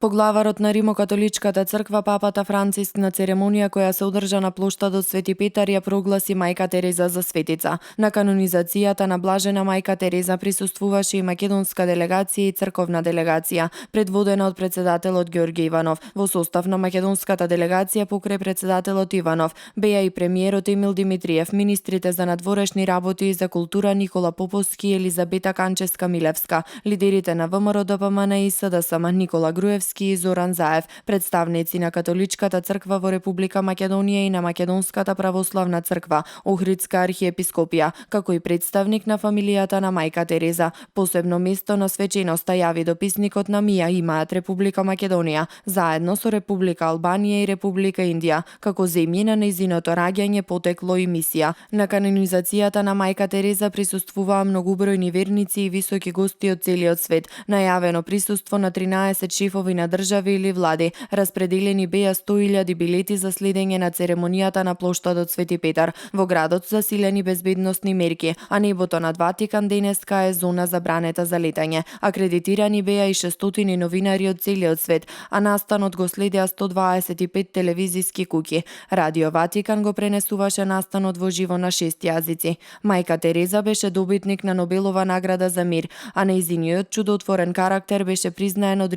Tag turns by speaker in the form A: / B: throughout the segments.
A: Поглаварот на Римокатоличката црква папата Франциск на церемонија која се одржа на плоштадот Свети Петар ја прогласи мајка Тереза за светица. На канонизацијата на блажена мајка Тереза присуствуваше и македонска делегација и црковна делегација, предводена од председателот Ѓорѓе Иванов. Во состав на македонската делегација покрај председателот Иванов беа и премиерот Емил Димитриев, министрите за надворешни работи и за култура Никола Поповски и Елизабета Канческа Милевска, лидерите на ВМРО ДПМН и СДСМ Никола Груевски и Зоран Заев, представници на Католичката црква во Република Македонија и на Македонската православна црква, Охридска архиепископија, како и представник на фамилијата на мајка Тереза. Посебно место на свеченоста јави дописникот на МИА имаат Република Македонија, заедно со Република Албанија и Република Индија, како земји на нејзиното раѓање, потекло и мисија. На канонизацијата на мајка Тереза присуствуваа многубројни верници и високи гости од целиот свет. Најавено присуство на 13 шефови на држави или влади. Распределени беа 100.000 билети за следење на церемонијата на плоштадот Свети Петар. Во градот засилени безбедносни мерки, а небото над Ватикан денеска е зона забранета за летање. Акредитирани беа и 600 новинари од целиот свет, а настанот го следеа 125 телевизиски куќи. Радио Ватикан го пренесуваше настанот во живо на 6 јазици. Мајка Тереза беше добитник на Нобелова награда за мир, а нејзиниот чудотворен карактер беше признаен од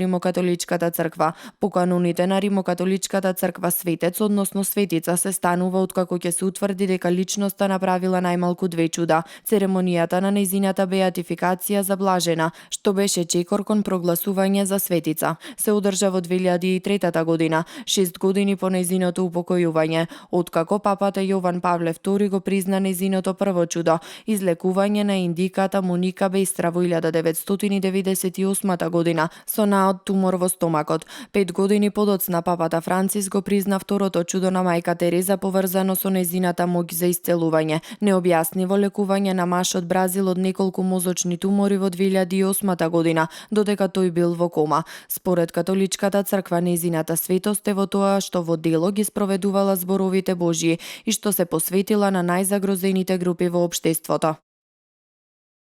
A: Римокатоличката црква. По каноните на Римокатоличката црква светец, односно светица, се станува откако ќе се утврди дека личноста направила најмалку 2 чуда. Церемонијата на нејзината беатификација за блажена, што беше чекор кон прогласување за светица, се одржа во 2003 година, 6 години по нејзиното упокојување, откако папата Јован Павле II го призна нејзиното прво чудо, излекување на индиката Моника Бестра во 1998 година со наод тумор во стомакот. 5 години подоцна папата Франциск го призна второто чудо на мајка Тереза поврзано со нејзината моќ за исцелување. Необјаснимо лекување на маж од Бразил од неколку мозочни тумори во 2008 година, додека тој бил во кома. Според Католичката црква нејзината светост е во тоа што во дело ги спроведувала зборовите Божји и што се посветила на најзагрозените групи во општеството.